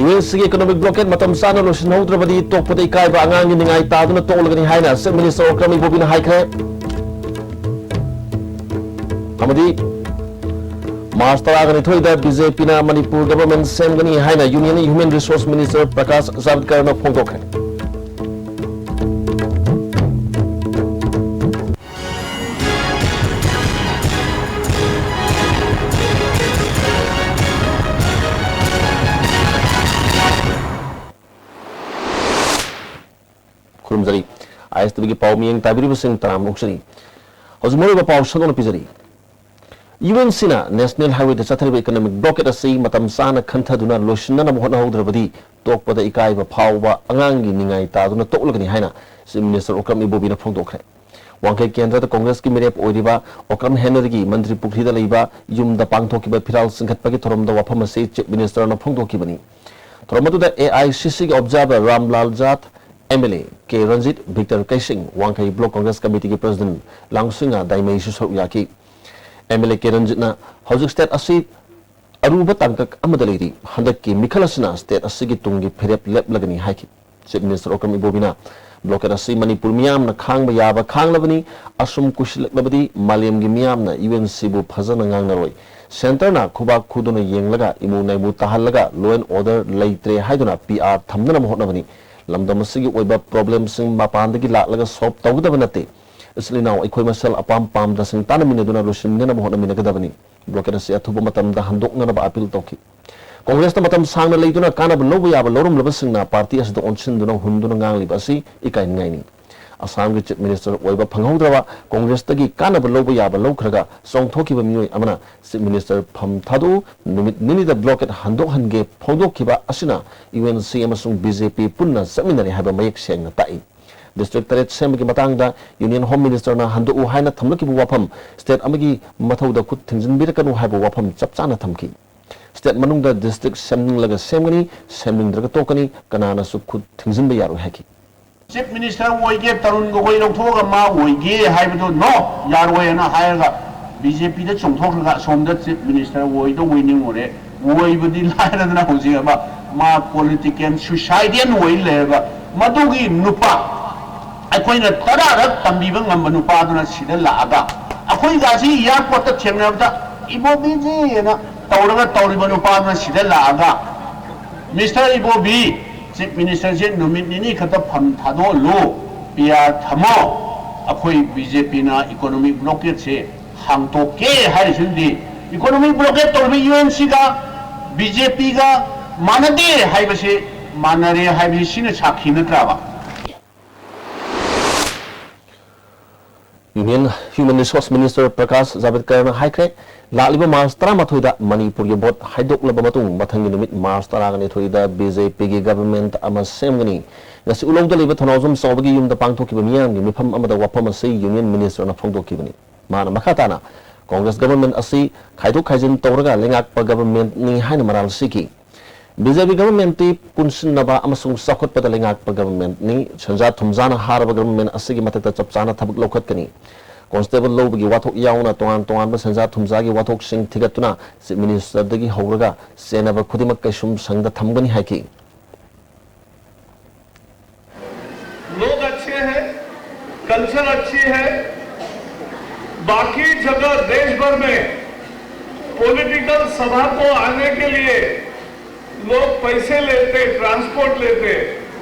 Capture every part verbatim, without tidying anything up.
U N ꯁꯤꯒꯤ economic blockade ꯃꯇꯝ ꯆꯥꯅ ꯂꯣꯏꯁꯤꯟꯍꯧꯗ꯭ꯔꯕꯗꯤ ꯇꯣꯛꯄꯗ ꯏꯀꯥꯏꯕ ꯑꯉꯥꯡꯒꯤ ꯅꯤꯡꯉꯥꯏ ꯇꯥꯗꯨꯅ ꯇꯣꯛꯂꯒꯅꯤ ꯍꯥꯏꯅ Chief Minister ꯑꯣꯀ꯭ꯔꯝ ꯏꯕꯣꯕꯤꯅ ꯍꯥꯏꯈ꯭ꯔꯦ꯫ ꯑꯃꯗꯤ ꯃꯥꯔꯆ ꯇꯔꯥꯒ ꯅꯤꯊꯣꯏꯗ ꯕꯤ ꯖꯦ ꯄꯤꯅ ꯃꯅꯤꯄꯨꯔ government ꯁꯦꯝꯒꯅꯤ ꯍꯥꯏꯅ Union Human Resource Minister Prakash ꯖꯥꯚꯗꯦꯀꯔꯅ ꯐꯣꯡꯗꯣꯛꯈ꯭ꯔꯦ꯫ ꯈꯨꯔꯨꯝꯖꯔꯤ꯫ ꯑꯥꯏ ꯑꯦꯁ ꯇꯤ ꯚꯤꯒꯤ ꯄꯥꯎ ꯃꯤꯠꯌꯦꯡ ꯇꯥꯕꯤꯔꯤꯕꯁꯤꯡ ꯇꯔꯥꯝꯅ ꯑꯣꯛꯆꯔꯤ꯫ ꯍꯧꯖꯤꯛ ꯃꯔꯨꯑꯣꯏꯕ ꯄꯥꯎ ꯁꯟꯗꯣꯛꯅ ꯄꯤꯖꯔꯤ꯫ ꯌꯨ ꯑꯦꯟ ꯁꯤꯅ National Highwayꯗ ꯆꯠꯊꯔꯤꯕ economic blockade ꯑꯁꯤ ꯃꯇꯝ ꯆꯥꯅ ꯈꯟꯊꯗꯨꯅ ꯂꯣꯏꯁꯤꯟꯅꯅꯕ ꯍꯣꯠꯅꯍꯧꯗ꯭ꯔꯕꯗꯤ ꯇꯣꯛꯄꯗ ꯏꯀꯥꯏꯕ ꯐꯥꯎꯕ ꯑꯉꯥꯡꯒꯤ ꯅꯤꯡꯉꯥꯏ ꯇꯥꯗꯨꯅ ꯇꯣꯛꯂꯒꯅꯤ ꯍꯥꯏꯅ Chief Minister ꯑꯣꯀ꯭ꯔꯝ ꯏꯕꯣꯕꯤꯅ ꯐꯣꯡꯗꯣꯛꯈ꯭ꯔꯦ꯫ ꯋꯥꯡꯈꯩ ꯀꯦꯟꯗ꯭ꯔꯗ ꯀꯣꯡꯒ꯭ꯔꯦꯁꯀꯤ ꯃꯤꯔꯦꯞ ꯑꯣꯏꯔꯤꯕ ꯑꯣꯀ꯭ꯔꯝ ꯍꯦꯅꯔꯤꯒꯤ ꯃꯟꯇ꯭ꯔꯤ ꯄꯨꯈ꯭ꯔꯤꯗ ꯂꯩꯕ ꯌꯨꯝꯗ ꯄꯥꯡꯊꯣꯛꯈꯤꯕ ꯐꯤꯔꯥꯜ ꯆꯤꯡꯈꯠꯄꯒꯤ ꯊꯧꯔꯝꯗ ꯋꯥꯐꯝ ꯑꯁꯤ Chief Ministerꯅ ꯐꯣꯡꯗꯣꯛꯈꯤꯕꯅꯤ꯫ ꯊꯧꯔꯝ ꯑꯗꯨꯗ ꯑꯦ ꯑꯥꯏ ꯁꯤ ꯁꯤꯒꯤ observer Ramlal Jat, M L A K Ranjit, Victor Keishing, Wangkhei Block Congress Committeeꯒꯤ President ꯂꯥꯡꯁꯨꯉꯥ ꯗꯥꯏꯃꯩꯁꯨ ꯁꯔꯨꯛ ꯌꯥꯈꯤ꯫ ꯑꯦꯝ ꯑꯦꯜ ꯑꯦ ꯀꯦ ꯔꯟꯖꯤꯠꯅ ꯍꯧꯖꯤꯛ state ꯑꯁꯤ ꯑꯔꯨꯕ ꯇꯥꯡꯀꯛ ꯑꯃꯗ ꯂꯩꯔꯤ꯫ ꯍꯟꯗꯛꯀꯤ ꯃꯤꯈꯜ ꯑꯁꯤꯅ state ꯑꯁꯤꯒꯤ ꯇꯨꯡꯒꯤ ꯐꯤꯔꯦꯞ ꯂꯦꯞꯂꯒꯅꯤ ꯍꯥꯏꯈꯤ꯫ Chief Minister ꯑꯣꯀ꯭ꯔꯝ ꯏꯕꯣꯕꯤꯅ blockade ꯑꯁꯤ ꯃꯅꯤꯄꯨꯔ ꯃꯤꯌꯥꯝꯅ ꯈꯥꯡꯕ ꯌꯥꯕ ꯈꯥꯡꯂꯕꯅꯤ, ꯑꯁꯨꯝ ꯀꯨꯏꯁꯤꯜꯂꯛꯂꯕꯗꯤ ꯃꯥꯂꯦꯝꯒꯤ ꯃꯤꯌꯥꯝꯅ ꯌꯨ ꯑꯦꯟ ꯁꯤꯕꯨ ꯐꯖꯅ ꯉꯥꯡꯅꯔꯣꯏ꯫ Centreꯅ ꯈꯨꯕꯥꯛ ꯈꯨꯗꯨꯅ ꯌꯦꯡꯂꯒ ꯏꯃꯨ ꯅꯥꯏꯃꯨ ꯇꯥꯍꯜꯂꯒ law and order ꯂꯩꯇ꯭ꯔꯦ ꯍꯥꯏꯗꯨꯅ ꯄꯤ ꯑꯥꯔ ꯊꯝꯅꯅꯕ ꯍꯣꯠꯅꯕꯅꯤ꯫ ꯂꯝꯗꯝ ꯑꯁꯤꯒꯤ ꯑꯣꯏꯕ problemꯁꯤꯡ ꯃꯄꯥꯟꯗꯒꯤ ꯂꯥꯛꯂꯒ solve ꯇꯧꯒꯗꯕ ꯅꯠꯇꯦ꯫ ꯏꯆꯤꯜ ꯏꯅꯥꯎ ꯑꯩꯈꯣꯏ ꯃꯁꯦꯜ ꯑꯄꯥꯝ ꯄꯥꯝꯗꯁꯤꯡ ꯇꯥꯟꯅꯃꯤꯟꯅꯗꯨꯅ ꯂꯣꯏꯁꯤꯟꯃꯤꯟꯅꯅꯕ ꯍꯣꯠꯅꯃꯤꯟꯅꯒꯗꯕꯅꯤ꯫ Blockade ꯑꯁꯤ ꯑꯊꯨꯕ ꯃꯇꯝꯗ ꯍꯟꯗꯣꯛꯅꯅꯕ appeal ꯇꯧꯈꯤ꯫ ꯀꯣꯡꯒ꯭ꯔꯦꯁꯇ ꯃꯇꯝ ꯁꯥꯡꯅ ꯂꯩꯗꯨꯅ ꯀꯥꯟꯅꯕ ꯂꯧꯕ ꯌꯥꯕ ꯂꯧꯔꯝꯂꯕꯁꯤꯡꯅ party ꯑꯁꯤꯗ ꯑꯣꯟꯁꯤꯟꯗꯨꯅ ꯍꯨꯟꯗꯨꯅ ꯉꯥꯡꯂꯤꯕ ꯑꯁꯤ ꯏꯀꯥꯏꯅꯤꯡꯉꯥꯏꯅꯤ꯫ ꯑꯁꯥꯝꯒꯤ Chief Minister ꯑꯣꯏꯕ ꯐꯪꯍꯧꯗ꯭ꯔꯕ, ꯀꯣꯡꯒ꯭ꯔꯦꯁꯇꯒꯤ ꯀꯥꯟꯅꯕ ꯂꯧꯕ ꯌꯥꯕ ꯂꯧꯈ꯭ꯔꯒ ꯆꯣꯡꯊꯣꯛꯈꯤꯕ ꯃꯤꯑꯣꯏ ꯑꯃꯅ Chief Minister ꯐꯝ ꯊꯥꯗꯣꯛꯎ, ꯅꯨꯃꯤꯠ ꯅꯤꯅꯤꯗ blockade ꯍꯟꯗꯣꯛꯍꯟꯒꯦ ꯐꯣꯡꯗꯣꯛꯈꯤꯕ ꯑꯁꯤꯅ ꯌꯨ ꯑꯦꯟ ꯁꯤ ꯑꯃꯁꯨꯡ ꯕꯤ ꯖꯦ ꯄꯤ ꯄꯨꯟꯅ ꯆꯠꯃꯤꯟꯅꯔꯦ ꯍꯥꯏꯕ ꯃꯌꯦꯛ ꯁꯦꯡꯅ ꯇꯥꯛꯏ꯫ District ꯇꯔꯦꯠ ꯁꯦꯝꯕꯒꯤ ꯃꯇꯥꯡꯗ Union Home Ministerꯅ ꯍꯟꯗꯣꯛꯎ ꯍꯥꯏꯅ ꯊꯝꯂꯛꯈꯤꯕ ꯋꯥꯐꯝ state ꯑꯃꯒꯤ ꯃꯊꯧꯗ ꯈꯨꯠ ꯊꯤꯡꯖꯤꯟꯕꯤꯔꯛꯀꯅꯨ ꯍꯥꯏꯕ ꯋꯥꯐꯝ ꯆꯞ ꯆꯥꯅ ꯊꯝꯈꯤ꯫ State ꯃꯅꯨꯡꯗ district ꯁꯦꯝꯅꯤꯡꯂꯒ ꯁꯦꯝꯒꯅꯤ, ꯁꯦꯝꯅꯤꯡꯗ꯭ꯔꯒ ꯇꯣꯛꯀꯅꯤ, ꯀꯅꯥꯅꯁꯨ ꯈꯨꯠ ꯊꯤꯡꯖꯤꯟꯕ ꯌꯥꯔꯣꯏ ꯍꯥꯏꯈꯤ꯫ Chief Minister ꯑꯣꯏꯒꯦ, ꯇꯔꯨꯟ ꯒꯣꯒꯣꯏ ꯂꯧꯊꯣꯛꯑꯒ ꯃꯥ ꯑꯣꯏꯒꯦ ꯍꯥꯏꯕꯗꯣ no, ꯌꯥꯔꯣꯏꯅ ꯍꯥꯏꯔꯒ ꯕꯤ ꯖꯦ ꯄꯤꯗ ꯆꯣꯡꯊꯣꯛꯈ꯭ꯔꯒ ꯑꯁꯣꯝꯗ Chief Minister ꯑꯣꯏꯗꯧꯕꯩ ꯅꯤꯡꯉꯨꯔꯦ꯫ ꯑꯣꯏꯕꯗꯤ ꯂꯥꯏꯔꯗꯅ ꯍꯧꯖꯤꯛ ꯑꯃ ꯃꯥ ꯄꯣꯂꯤꯇꯤꯀꯦꯜ ꯁꯨꯏꯁꯥꯏꯗꯦꯟ ꯑꯣꯏ ꯂꯩꯔꯕ ꯃꯗꯨꯒꯤ ꯅꯨꯄꯥ, ꯑꯩꯈꯣꯏꯅ ꯇꯔꯥꯔꯛ ꯇꯝꯕꯤꯕ ꯉꯝꯕ ꯅꯨꯄꯥꯗꯨꯅ ꯁꯤꯗ ꯂꯥꯛꯑꯒ, ꯑꯩꯈꯣꯏꯒꯁꯤ ꯏꯌꯥꯔꯄꯣꯔꯠꯇ ꯊꯦꯡꯅꯕꯗ "ꯏꯕꯣꯕꯤꯖꯤꯅ" ꯇꯧꯔꯒ ꯇꯧꯔꯤꯕ ꯅꯨꯄꯥꯗꯨꯅ ꯁꯤꯗ ꯂꯥꯛꯑꯒ, "ꯃꯤꯁꯇꯔ ꯏꯕꯣꯕꯤ, ꯆꯤꯐ ꯃꯤꯅꯤꯁꯇꯔꯁꯦ ꯅꯨꯃꯤꯠ ꯅꯤꯅꯤ ꯈꯛꯇ ꯐꯝ ꯊꯥꯗꯣꯛꯍꯜꯂꯨ, ꯄꯤ ꯑꯥꯔ ꯊꯝꯃꯣ, ꯑꯩꯈꯣꯏ ꯕꯤ ꯖꯦ ꯄꯤꯅ ꯏꯀꯣꯅꯣꯃꯤꯛ ꯕ꯭ꯂꯣꯀꯦꯠꯁꯦ ꯍꯥꯡꯇꯣꯛꯀꯦ" ꯍꯥꯏꯔꯤꯁꯤꯅꯗꯤ, ꯏꯀꯣꯅꯣꯃꯤꯛ ꯕ꯭ꯂꯣꯀꯦꯠ ꯇꯧꯔꯤꯕ ꯌꯨ ꯑꯦꯟ ꯁꯤꯒ ꯕꯤ ꯖꯦ ꯄꯤꯒ ꯃꯥꯟꯅꯗꯦ ꯍꯥꯏꯕꯁꯤ, ꯃꯥꯟꯅꯔꯦ ꯍꯥꯏꯕꯁꯤ ꯁꯤꯅ ꯁꯥꯈꯤ ꯅꯠꯇ꯭ꯔꯕ? Union Human Resource Minister Prakash ꯖꯥꯚꯦꯗꯀꯔꯅ ꯍꯥꯏꯈ꯭ꯔꯦ, ꯂꯥꯛꯂꯤꯕ ꯃꯥꯔꯆ ꯇꯔꯥꯃꯥꯊꯣꯏꯗ ꯃꯅꯤꯄꯨꯔꯒꯤ ꯚꯣꯠ ꯍꯥꯏꯗꯣꯛꯂꯕ ꯃꯇꯨꯡ ꯃꯊꯪꯒꯤ ꯅꯨꯃꯤꯠ ꯃꯥꯔꯆ ꯇꯔꯥꯅꯤꯊꯣꯏꯗ ꯕꯤ ꯖꯦ ꯄꯤꯒꯤ ꯒꯚꯔꯟꯃꯦꯟꯠ ꯑꯃ ꯁꯦꯝꯒꯅꯤ꯫ ꯉꯁꯤ ꯎꯂꯧꯗ ꯂꯩꯕ ꯊꯧꯅꯥꯎꯖꯝ ꯆꯥꯎꯕꯒꯤ ꯌꯨꯝꯗ ꯄꯥꯡꯊꯣꯛꯈꯤꯕ ꯃꯤꯌꯥꯝꯒꯤ ꯃꯤꯐꯝ ꯑꯃꯗ ꯋꯥꯐꯝ ꯑꯁꯤ ꯌꯨꯅꯤꯌꯟ ꯃꯤꯅꯤꯁꯇꯔꯅ ꯐꯣꯡꯗꯣꯛꯈꯤꯕꯅꯤ꯫ ꯃꯥꯅ ꯃꯈꯥ ꯇꯥꯅ ꯀꯣꯡꯒ꯭ꯔꯦꯁ ꯒꯚꯔꯟꯃꯦꯟꯠ ꯑꯁꯤ ꯈꯥꯏꯗꯣꯛ ꯈꯥꯏꯖꯤꯟ ꯇꯧꯔꯒ ꯂꯩꯉꯥꯛꯄ ꯒꯚꯔꯟꯃꯦꯟꯠꯅꯤ ꯍꯥꯏꯅ ꯃꯔꯥꯜ ꯁꯤꯈꯤ꯫ ꯕꯤ ꯖꯦ ꯄꯤ ꯒꯚꯔꯟꯃꯦꯟꯠꯇꯤ ꯄꯨꯟꯁꯤꯟꯅꯕ ꯑꯃꯁꯨꯡ ꯆꯥꯎꯈꯠꯄꯗ ꯂꯩꯉꯥꯛꯄ ꯒꯚꯔꯟꯃꯦꯟꯠꯅꯤ꯫ ꯁꯦꯟꯖꯥ ꯊꯨꯝꯖꯥꯅ ꯍꯥꯔꯕ ꯒꯚꯔꯟꯃꯦꯟꯠ ꯑꯁꯤꯒꯤ ꯃꯊꯛꯇ ꯆꯞ ꯆꯥꯅ ꯊꯕꯛ ꯂꯧꯈꯠꯀꯅꯤ꯫ ꯀꯣꯟꯁꯇꯦꯕꯜ ꯂꯧꯕꯒꯤ ꯋꯥꯊꯣꯛ ꯌꯥꯎꯅ ꯇꯣꯉꯥꯟ ꯇꯣꯉꯥꯟꯕ ꯁꯦꯟꯖꯥ ꯊꯨꯝꯖꯥꯒꯤ ꯋꯥꯊꯣꯛꯁꯤꯡ ꯊꯤꯒꯠꯇꯨꯅ ꯆꯤꯐ ꯃꯤꯅꯤꯁꯇꯔꯗꯒꯤ ꯍꯧꯔꯒ ꯆꯦꯟꯅꯕ ꯈꯨꯗꯤꯡꯃꯛ ꯀꯩꯁꯨꯝ ꯁꯪꯗ ꯊꯝꯒꯅꯤ ꯍꯥꯏꯈꯤ꯫ लोग अच्छे हैं, कल्चर अच्छी है। बाकी जगह देश भर में पॉलिटिकल सभा को आने के लिए लोग पैसे लेते, ट्रांसपोर्ट लेते,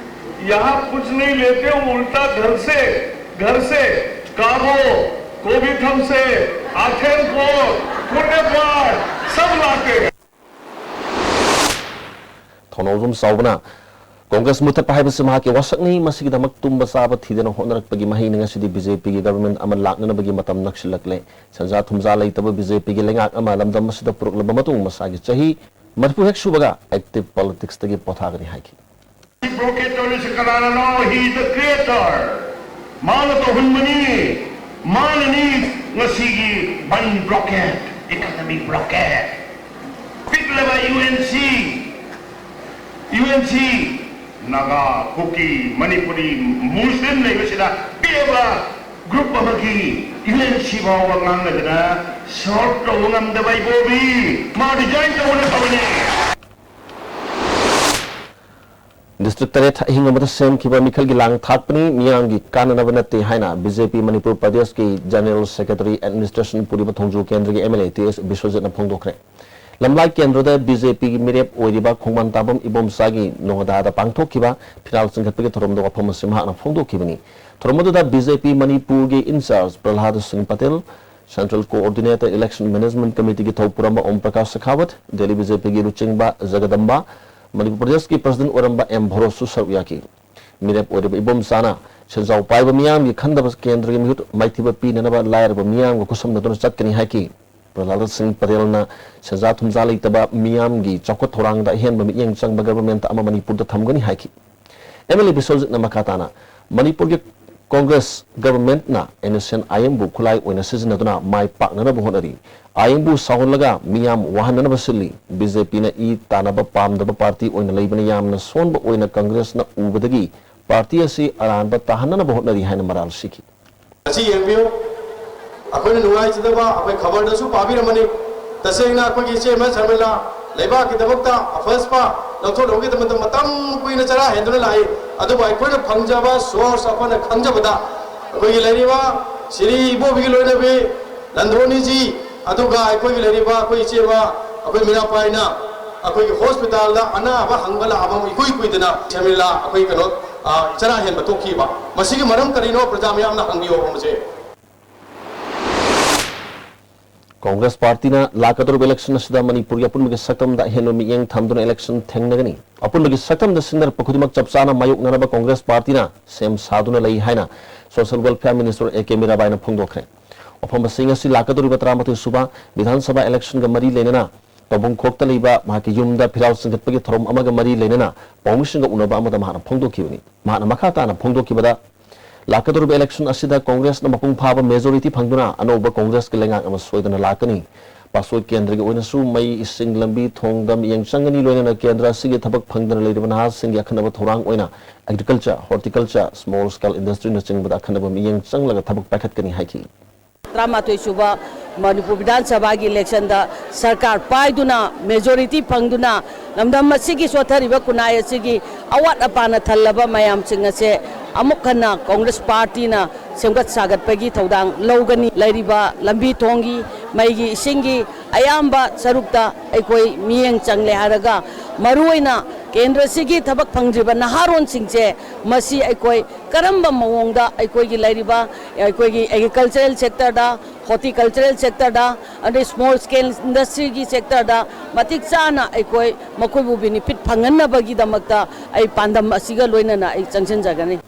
यहाँ कुछ नहीं लेते, उल्टा घर से, घर से काबो, कोबीथम से, आथेनकोर, पुण्यपार सब लाते हैं। ꯊꯧꯅꯥꯎꯖꯝ ꯆꯥꯎꯕꯅ ꯀꯣꯡꯒ꯭ꯔꯦꯁ ꯃꯨꯊꯠꯄ ꯍꯥꯏꯕꯁꯤ ꯃꯍꯥꯛꯀꯤ ꯋꯥꯁꯛꯅꯤ꯫ ꯃꯁꯤꯒꯤꯗꯃꯛ ꯇꯨꯝꯕ ꯆꯥꯕ ꯊꯤꯗꯅ ꯍꯣꯠꯅꯔꯛꯄꯒꯤ ꯃꯍꯩꯅꯤ꯫ ꯉꯁꯤꯗꯤ ꯕꯤ ꯖꯦ ꯄꯤꯒꯤ ꯒꯚꯔꯟꯃꯦꯟꯠ ꯑꯃ ꯂꯥꯛꯅꯅꯕꯒꯤ ꯃꯇꯝ ꯅꯛꯁꯤꯜꯂꯛꯂꯦ꯫ ꯁꯦꯟꯖꯥ ꯊꯨꯝꯖꯥ ꯂꯩꯇꯕ ꯕꯤ ꯖꯦ ꯄꯤꯒꯤ ꯂꯩꯉꯥꯛ ꯑꯃ ꯂꯝꯗꯝ ꯑꯁꯤꯗ ꯄꯨꯔꯛꯂꯕ ꯃꯇꯨꯡ ꯃꯁꯥꯒꯤ ꯆꯍꯤ ꯃꯔꯤꯐꯨ ꯍꯦꯛ ꯁꯨꯕꯒ ꯑꯦꯛꯇꯤꯚ ꯄꯣꯂꯤꯇꯤꯛꯁꯇꯒꯤ ꯄꯣꯊꯥꯒꯅꯤ ꯍꯥꯏꯈꯤ꯫ ꯕ꯭ꯂꯣꯀꯦꯠ ꯇꯧꯔꯤꯁꯤ ꯀꯅꯥꯅꯅꯣ? He is the creator. ꯃꯥꯅ ꯇꯧꯍꯟꯕꯅꯤ꯫ ꯃꯥꯅꯅꯤ ꯉꯁꯤꯒꯤ ꯕꯟ ꯕ꯭ꯂꯣꯀꯦꯠ, ꯏꯀꯣꯅꯣꯃꯤꯛ ꯕ꯭ꯂꯣꯀꯦꯠ꯫ ꯄꯤꯛꯂꯕ U N C, U N C, Naga, Kuki, Manipuri, Muslim ꯂꯩꯕꯁꯤꯗ ꯄꯤꯛꯂꯕ ꯒ꯭ꯔꯨꯞ ꯑꯃꯒꯤ ꯌꯨ ꯑꯦꯟ ꯁꯤ ꯐꯥꯎꯕ ꯉꯥꯡꯅꯗꯅ ꯁꯣꯔꯠ ꯇꯧꯕ ꯉꯝꯗꯕ ꯏꯕꯣꯕꯤ, ꯃꯥ ꯔꯤꯖꯥꯏꯟ ꯇꯧꯕꯅ ꯐꯕꯅꯤ꯫ ꯇꯔꯦꯠ ꯑꯍꯤꯡ ꯑꯃꯗ ꯁꯦꯝꯈꯤꯕ ꯃꯤꯈꯜꯒꯤ ꯂꯥꯡ ꯊꯥꯛꯄꯅꯤ, ꯃꯤꯌꯥꯝꯒꯤ ꯀꯥꯟꯅꯅꯕ ꯅꯠꯇꯦ ꯍꯥꯏꯅ ꯕꯤ ꯖꯦ ꯄꯤ ꯃꯅꯤꯄꯨꯔ ꯄ꯭ꯔꯗꯦꯁꯀꯤ ꯖꯦꯅꯔꯦꯜ ꯁꯦꯀ꯭ꯔꯦꯇꯔꯤ ꯑꯦꯗꯃꯤꯅꯤꯁꯇ꯭ꯔꯦꯁꯟ ꯄꯨꯔꯤꯕ ꯊꯣꯡꯖꯨ ꯀꯦꯟꯗ꯭ꯔꯒꯤ ꯑꯦꯝ ꯑꯦꯜ ꯑꯦ ꯇꯤ ꯑꯦꯁ ꯕꯤꯁ꯭ꯋꯖꯤꯠꯅ ꯐꯣꯡꯗꯣꯛꯈ꯭ꯔꯦ꯫ ꯂꯝꯂꯥꯏ ꯀꯦꯟꯗ꯭ꯔꯗ ꯕꯤ ꯖꯦ ꯄꯤꯒꯤ ꯃꯤꯔꯦꯞ ꯑꯣꯏꯔꯤꯕ ꯈꯣꯡꯕꯥꯟ ꯇꯥꯕꯝ ꯏꯕꯣꯝꯆꯥꯒꯤ ꯅꯣꯉꯣꯗꯥꯗ ꯄꯥꯡꯊꯣꯛꯈꯤꯕ ꯐꯤꯔꯥꯜ ꯆꯤꯡꯈꯠꯄꯒꯤ ꯊꯧꯔꯝꯗ ꯋꯥꯐꯝ ꯑꯁꯤ ꯃꯍꯥꯛꯅ ꯐꯣꯡꯗꯣꯛꯈꯤꯕꯅꯤ꯫ ꯊꯧꯔꯝ ꯑꯗꯨꯗ ꯕꯤ ꯖꯦ ꯄꯤ ꯃꯅꯤꯄꯨꯔꯒꯤ in-charge Prahlad Singh Patel, central coordinator election management ꯀꯃꯤꯇꯤꯒꯤ ꯊꯧꯄꯨꯔꯝꯕ ꯑꯣꯝ ꯄ꯭ꯔꯀꯥꯁ ꯁꯦꯈꯥꯋꯠ, ꯗꯦꯜꯂꯤ ꯕꯤ ꯖꯦ ꯄꯤꯒꯤ ꯂꯨꯆꯤꯡꯕ ꯖꯒꯗꯝꯕ, ꯃꯅꯤꯄꯨꯔ ꯄ꯭ꯔꯗꯦꯁꯀꯤ ꯄ꯭ꯔꯁꯤꯗꯦꯟꯠ ꯑꯣꯏꯔꯝꯕ ꯑꯦꯝ ꯚꯣꯔꯣꯁꯁꯨ ꯁꯔꯨꯛ ꯌꯥꯈꯤ꯫ ꯃꯤꯔꯦꯞ ꯑꯣꯏꯔꯤꯕ ꯏꯕꯣꯝꯆꯥꯅ ꯁꯦꯟꯖꯥꯎ ꯄꯥꯏꯕ ꯃꯤꯌꯥꯝꯒꯤ ꯈꯟꯗꯕ ꯀꯦꯟꯗ꯭ꯔꯒꯤ ꯃꯤꯍꯨꯠ ꯃꯥꯏꯊꯤꯕ ꯄꯤꯅꯅꯕ ꯂꯥꯏꯔꯕ ꯃꯤꯌꯥꯝꯒ ꯈꯨꯠꯁꯝꯅꯗꯨꯅ ꯆꯠꯀꯅꯤ ꯍꯥꯏꯈꯤ꯫ ꯄ꯭ꯔꯍꯂꯥꯗ ꯁꯤꯡ ꯄꯇꯦꯜꯅ ꯁꯦꯟꯖꯥ ꯊꯨꯝꯖꯥ ꯂꯩꯇꯕ ꯃꯤꯌꯥꯝꯒꯤ ꯆꯥꯎꯈꯠ ꯊꯧꯔꯥꯡꯗ ꯑꯍꯦꯟꯕ ꯃꯤꯠꯌꯦꯡ ꯆꯪꯕ ꯒꯚꯔꯟꯃꯦꯟꯠ ꯑꯃ ꯃꯅꯤꯄꯨꯔꯗ ꯊꯝꯒꯅꯤ ꯍꯥꯏꯈꯤ꯫ ꯑꯦꯝ ꯑꯦꯜ ꯑꯦ ꯕꯤꯁ꯭ꯋꯖꯤꯠꯅ ꯃꯈꯥ ꯇꯥꯅ ꯃꯅꯤꯄꯨꯔꯒꯤ ꯀꯣꯡꯒ꯭ꯔꯦꯁ ꯒꯚꯔꯟꯃꯦꯟꯠꯅ ꯑꯦꯟ ꯑꯦꯁ ꯑꯦꯟ ꯑꯥꯏ ꯑꯦꯝꯕꯨ ꯈꯨꯠꯂꯥꯏ ꯑꯣꯏꯅ ꯁꯤꯖꯤꯟꯅꯗꯨꯅ ꯃꯥꯏ ꯄꯥꯛꯅꯅꯕ ꯍꯣꯠꯅꯔꯤ꯫ ꯑꯥꯏ ꯑꯦꯝꯕꯨ ꯁꯥꯎꯍꯜꯂꯒ ꯃꯤꯌꯥꯝ ꯋꯥꯍꯟꯅꯅꯕ ꯁꯤꯜꯂꯤ꯫ ꯕꯤ ꯖꯦ ꯄꯤꯅ ꯏ ꯇꯥꯟꯅꯕ ꯄꯥꯝꯗꯕ ꯄꯥꯔꯇꯤ ꯑꯣꯏꯅ ꯂꯩꯕꯅ ꯌꯥꯝꯅ ꯁꯣꯟꯕ ꯑꯣꯏꯅ ꯀꯪꯒ꯭ꯔꯦꯁꯅ ꯎꯕꯗꯒꯤ ꯄꯥꯔꯇꯤ ꯑꯁꯤ ꯑꯔꯥꯟꯕ ꯇꯥꯍꯟꯅꯅꯕ ꯍꯣꯠꯅꯔꯤ ꯍꯥꯏꯅ ꯃꯔꯥꯜ ꯁꯤꯈꯤ꯫ ꯑꯁꯤ ꯌꯦꯡꯕꯤꯌꯨ, ꯑꯩꯈꯣꯏꯅ ꯅꯨꯡꯉꯥꯏꯖꯗꯕ ꯑꯩꯈꯣꯏ ꯈꯕꯔꯗꯁꯨ ꯄꯥꯕꯤꯔꯝꯃꯅꯤ꯫ ꯇꯁꯦꯡꯅ ꯑꯩꯈꯣꯏꯒꯤ ꯏꯆꯦ ꯑꯃ ꯁꯔꯃꯤꯂꯥ ꯂꯩꯕꯥꯛꯀꯤꯗꯃꯛꯇ ꯑꯐꯁꯄ ꯂꯧꯊꯣꯛꯅꯕꯒꯤꯗꯃꯛꯇ ꯃꯇꯝ ꯀꯨꯏꯅ ꯆꯔꯥ ꯍꯦꯟꯗꯨꯅ ꯂꯥꯛꯏ꯫ ꯑꯗꯨꯕꯨ ꯑꯩꯈꯣꯏꯅ ꯐꯪꯖꯕ ꯁꯣꯔꯁ, ꯑꯩꯈꯣꯏꯅ ꯈꯪꯖꯕꯗ ꯑꯩꯈꯣꯏꯒꯤ ꯂꯩꯔꯤꯕ ꯁꯤꯔꯤ ꯏꯕꯣꯕꯤꯒꯤ ꯂꯣꯏꯅꯕꯤ ꯅꯟꯗꯣꯅꯤꯖꯤ, ꯑꯗꯨꯒ ꯑꯩꯈꯣꯏꯒꯤ ꯂꯩꯔꯤꯕ ꯑꯩꯈꯣꯏ ꯏꯆꯦ ꯑꯃ ꯑꯩꯈꯣꯏ ꯃꯤꯔꯥꯄꯥꯏꯅ ꯑꯩꯈꯣꯏꯒꯤ ꯍꯣꯁꯄꯤꯇꯥꯜꯗ ꯑꯅꯥꯕ ꯍꯪꯕ ꯂꯥꯛꯑꯕ ꯏꯀꯨꯏ ꯀꯨꯏꯗꯅ ꯁꯔꯃꯤꯂꯥ ꯑꯩꯈꯣꯏ ꯀꯩꯅꯣ, ꯑ, ꯆꯔꯥ ꯍꯦꯟꯕ ꯇꯣꯛꯈꯤꯕ꯫ ꯃꯁꯤꯒꯤ ꯃꯔꯝ ꯀꯔꯤꯅꯣ? ꯄ꯭ꯔꯖꯥ ꯃꯌꯥꯝꯅ ꯍꯪꯕꯤꯌꯣ ꯍꯪꯕꯁꯦ꯫ ꯀꯣꯡꯒ꯭ꯔꯦꯁ ꯄꯥꯔꯇꯤꯅ ꯂꯥꯛꯀꯗꯧꯔꯤꯕ ꯏꯂꯦꯛꯁꯟ ꯑꯁꯤꯗ ꯃꯅꯤꯄꯨꯔꯒꯤ ꯑꯄꯨꯟꯕꯒꯤ ꯁꯛꯇꯝꯗ ꯑꯍꯦꯟꯕ ꯃꯤꯠꯌꯦꯡ ꯊꯝꯗꯨꯅ ꯏꯂꯦꯛꯁꯟ ꯊꯦꯡꯅꯒꯅꯤ꯫ ꯑꯄꯨꯟꯕꯒꯤ ꯁꯛꯇꯝꯗ ꯁꯤꯡꯅꯔꯛꯄ ꯈꯨꯗꯤꯡꯃꯛ ꯆꯞ ꯆꯥꯅ ꯃꯥꯌꯣꯛꯅꯅꯕ ꯀꯣꯡꯒ꯭ꯔꯦꯁ ꯄꯥꯔꯇꯤꯅ ꯁꯦꯝ ꯁꯥꯗꯨꯅ ꯂꯩ ꯍꯥꯏꯅ social welfare minister A K ꯃꯤꯔꯥꯕꯥꯏꯅ ꯐꯣꯡꯗꯣꯛꯈ꯭ꯔꯦ꯫ ꯋꯥꯐꯝ ꯑꯁꯤꯡ ꯑꯁꯤ ꯂꯥꯛꯀꯗꯧꯔꯤꯕ ꯇꯔꯥꯃꯥꯊꯣꯏ ꯁꯨꯕ ꯕꯤꯙꯥꯟ ꯁꯚꯥ ꯏꯂꯦꯛꯁꯟꯒ ꯃꯔꯤ ꯂꯩꯅꯅ ꯇꯧꯕꯨꯡꯈꯣꯛꯇ ꯂꯩꯕ ꯃꯍꯥꯛꯀꯤ ꯌꯨꯝꯗ ꯐꯤꯔꯥꯜ ꯆꯤꯡꯈꯠꯄꯒꯤ ꯊꯧꯔꯝ ꯑꯃꯒ ꯃꯔꯤ ꯂꯩꯅꯅ ꯄꯥꯎꯃꯤꯁꯤꯡꯒ ꯎꯅꯕ ꯑꯃꯗ ꯃꯍꯥꯛꯅ ꯐꯣꯡꯗꯣꯛꯈꯤꯕꯅꯤ꯫ ꯃꯍꯥꯛꯅ ꯃꯈꯥ ꯇꯥꯅ ꯐꯣꯡꯗꯣꯛꯈꯤꯕꯗ, ꯂꯥꯛꯀꯗꯧꯔꯤꯕ ꯏꯂꯦꯛꯁꯟ ꯑꯁꯤꯗ ꯀꯣꯡꯒ꯭ꯔꯦꯁꯅ ꯃꯄꯨꯡ ꯐꯥꯕ ꯃꯦꯖꯣꯔꯤꯇꯤ ꯐꯪꯗꯨꯅ ꯑꯅꯧꯕ ꯀꯣꯡꯒ꯭ꯔꯦꯁꯀꯤ ꯂꯩꯉꯥꯛ ꯑꯃ ꯁꯣꯏꯗꯅ ꯂꯥꯛꯀꯅꯤ꯫ ꯄꯥꯠꯁꯣꯏ ꯀꯦꯟꯗ꯭ꯔꯒꯤ ꯑꯣꯏꯅꯁꯨ ꯃꯩ, ꯏꯁꯤꯡ, ꯂꯝꯕꯤ, ꯊꯣꯡꯗ ꯃꯤꯠꯌꯦꯡ ꯆꯪꯒꯅꯤ, ꯂꯣꯏꯅꯅ ꯀꯦꯟꯗ꯭ꯔ ꯑꯁꯤꯒꯤ ꯊꯕꯛ ꯐꯪꯗꯅ ꯂꯩꯔꯤꯕ ꯅꯍꯥꯁꯤꯡꯒꯤ ꯑꯈꯟꯅꯕ ꯊꯧꯔꯥꯡ ꯑꯣꯏꯅ ꯑꯦꯒ꯭ꯔꯤꯀꯜꯆꯔ, ꯍꯣꯔꯇꯤꯀꯜꯆꯔ, ꯁ꯭ꯃꯣꯜ ꯁ꯭ꯀꯦꯜ ꯏꯟꯗꯁꯇ꯭ꯔꯤꯅꯆꯤꯡꯕꯗ ꯑꯈꯟꯅꯕ ꯃꯤꯠꯌꯦꯡ ꯆꯪꯂꯒ ꯊꯕꯛ ꯄꯥꯏꯈꯠꯀꯅꯤ ꯍꯥꯏꯈꯤ꯫ ꯇꯔꯥꯃꯥꯊꯣꯏ ꯁꯨꯕ ꯃꯅꯤꯄꯨꯔ ꯕꯤꯙꯥꯟ ꯁꯚꯥꯒꯤ ꯏꯂꯦꯛꯁꯟꯗ ꯁꯔꯀꯥꯔ ꯄꯥꯏꯗꯨꯅ, ꯃꯦꯖꯣꯔꯤꯇꯤ ꯐꯪꯗꯨꯅ, ꯂꯝꯗꯝ ꯑꯁꯤꯒꯤ ꯁꯣꯠꯊꯔꯤꯕ ꯈꯨꯟꯅꯥꯏ ꯑꯁꯤꯒꯤ ꯑꯋꯥꯠ ꯑꯄꯥꯅ ꯊꯜꯂꯕ ꯃꯌꯥꯝꯁꯤꯡ ꯑꯁꯦ ꯑꯃꯨꯛ ꯍꯟꯅ ꯀꯣꯡꯒ꯭ꯔꯦꯁ ꯄꯥꯔꯇꯤꯅ ꯁꯦꯝꯒꯠ ꯁꯥꯒꯠꯄꯒꯤ ꯊꯧꯗꯥꯡ ꯂꯧꯒꯅꯤ꯫ ꯂꯩꯔꯤꯕ ꯂꯝꯕꯤ ꯊꯣꯡꯒꯤ, ꯃꯩꯒꯤ, ꯏꯁꯤꯡꯒꯤ ꯑꯌꯥꯝꯕ ꯁꯔꯨꯛꯇ ꯑꯩꯈꯣꯏ ꯃꯤꯠꯌꯦꯡ ꯆꯪꯂꯦ ꯍꯥꯏꯔꯒ, ꯃꯔꯨꯑꯣꯏꯅ ꯀꯦꯟꯗ꯭ꯔꯁꯤꯒꯤ ꯊꯕꯛ ꯐꯪꯗ꯭ꯔꯤꯕ ꯅꯍꯥꯔꯣꯟꯁꯤꯡꯁꯦ, ꯃꯁꯤ ꯑꯩꯈꯣꯏ ꯀꯔꯝꯕ ꯃꯑꯣꯡꯗ ꯑꯩꯈꯣꯏꯒꯤ ꯂꯩꯔꯤꯕ, ꯑꯩꯈꯣꯏꯒꯤ ꯑꯦꯒ꯭ꯔꯤꯀꯜꯆꯔꯦꯜ ꯁꯦꯛꯇꯔꯗ, ꯍꯣꯔꯇꯤꯀꯜꯆꯔꯦꯜ ꯁꯦꯛꯇꯔꯗ, ꯑꯗꯩ ꯁ꯭ꯃꯣꯜ ꯁ꯭ꯀꯦꯜ ꯏꯟꯗꯁꯇ꯭ꯔꯤꯒꯤ ꯁꯦꯛꯇꯔꯗ ꯃꯇꯤꯛ ꯆꯥꯅ ꯑꯩꯈꯣꯏ ꯃꯈꯣꯏꯕꯨ ꯕꯦꯅꯤꯐꯤꯠ ꯐꯪꯍꯟꯅꯕꯒꯤꯗꯃꯛꯇ ꯑꯩ ꯄꯥꯟꯗꯝ ꯑꯁꯤꯒ ꯂꯣꯏꯅꯅ ꯑꯩ ꯆꯪꯁꯤꯟꯖꯒꯅꯤ꯫